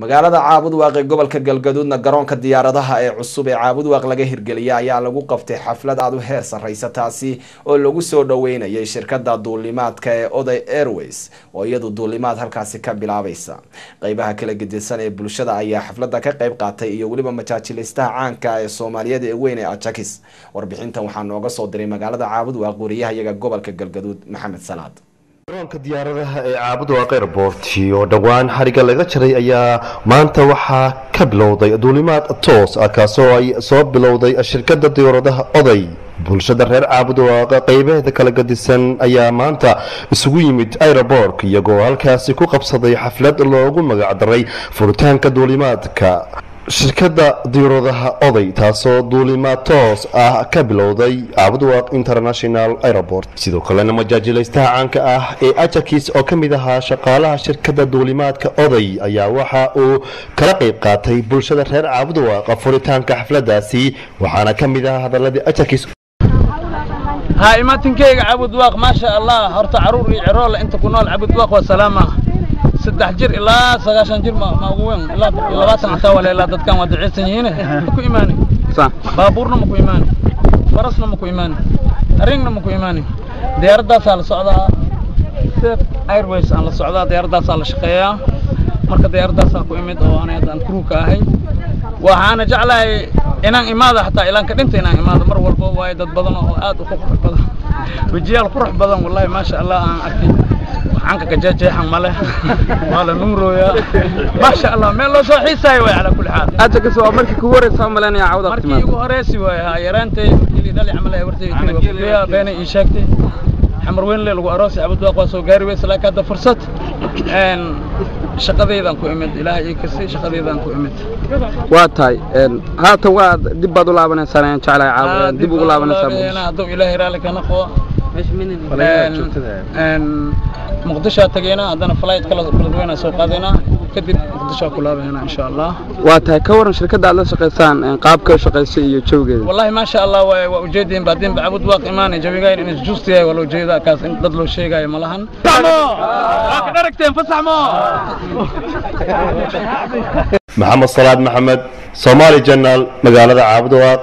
Magaalada Caabudwaaq ee gobolka Galgaduudna garoonka diyaaradaha ee cusub ee Caabudwaaq laga hirgeliyay ayaa lagu qabtay xaflad aad u heer sarreysa, taasi oo lagu soo dhaweynayay shirkadda duulimaadka ee Oday Airways oo iyadu duulimaad halkaasi ka bilaabaysa. Qeybaha kala gedisan ee bulshada ayaa xafladda ka qayb qaatay iyo weliba majaajilaystaha caanka ee Soomaaliyeed ee weyn ee Ajakis. Warbixintan waxaa nooga soo diray magaalada Caabudwaaq wariyahayaga gobolka Galgaduud Maxamed Salaad. Garoonka diyaaradaha ee Caabudwaaq Airport oo dhowaan xariga laga jaray ayaa maanta waxaa ka bilowday duulimaad toos ah, kaasoo ay soo bilowday shirkadda diyaaradaha Oday. Bulshada reer Caabudwaaq qeybaheeda kala gadisan ayaa maanta isugu yimid airport, iyagoo halkaasi ku qabsaday xaflad loogu magacdaray furitaanka duulimaadka shirkadda diyaaradaha Oday, taasoo duulimaad toos ah ka bilowday Caabudwaaq International Airport. Sidoo kalena majaajilaystaha caanka ah ee Ajakis oo ka mid ahaa shaqaalaha shirkadda duulimaadka Oday ayaa waxa uu kala qayb qaatay bulshada reer Caabudwaaq furitaanka xafladaasi, waxaana ka mid ahaa hadaladii Ajakis. Haa, imaatinkeyga Cabudwaaq, maasha Allah. Horta caruur iyo ciroole inta ku nool Cabudwaaq waa salaama, 3 jir ilaa 90 jir, ma ugu weyn ilaa 20 xataa wala ilaa dadkan waa duceysan yihiin. Ku imaani baabuurna ma ku imaani, farasna ma ku imaani, taringna ma ku imaani, diyaaradaasaa la socdaa, Safe Airways aan la socdaa, diyaaradaasaa la shaqeeyaa. Marka diyaaradaasaa ku imid oo anay hadda aan crew-ka ahay. Waxaana jeclahay inaan imaado xataa ilaanka dhinta inaan imaado mar walba, waayo dad badan oo aad u qurux badan, wejiyaal qurux badan, wallahi maasha Allah aan arkay. Waxaanka kajeejeexan male, waa la nuurooyaa, maasha Allah, meel loo soo xiisaayo waay calaa kulli xaal. Ajakis, waa markii kugu horeysa malaynaya cawda? Markii igu horeysi waay. Ha, yaraantay markii lii dhali camal ay wartay tiri beenay ii sheegtay, Xamar weyn le lagu aroosay, Cabudwaaq waa soo gaari weysa, laakiin hadda fursad shaqadaydan ku imid, Ilaahay ii kasi shaqadaydan ku imid. Waa tahay, haatan waa dib baad u laabanaysaan ayaan jeclahay, caaw dib ugu laabanaysaa Muqdisho? Hadduu Ilaahay raalli ka noqo, Muqdishoa tagaynaa, haddana flight kala Beledweyna soo qaadaynaa, kadib Muqdishoa ku laabaynaa insha Allah. Waa tahay, ka waran shirkadda aad la shaqaysaan, qaabka u shaqaysa iyo jawigeeda? Wallahi maasha Allah, waa ujeediin baadin Cabudwaaq imaanay jawigayn in isjuust yahay waa loo jeedaa, kaas in dad loo sheegayo ma lahan. Waa ka dharagteen, fasaxmo. Maxamed Salaad Maxamed, Somali Channel, magaalada Caabudwaaq.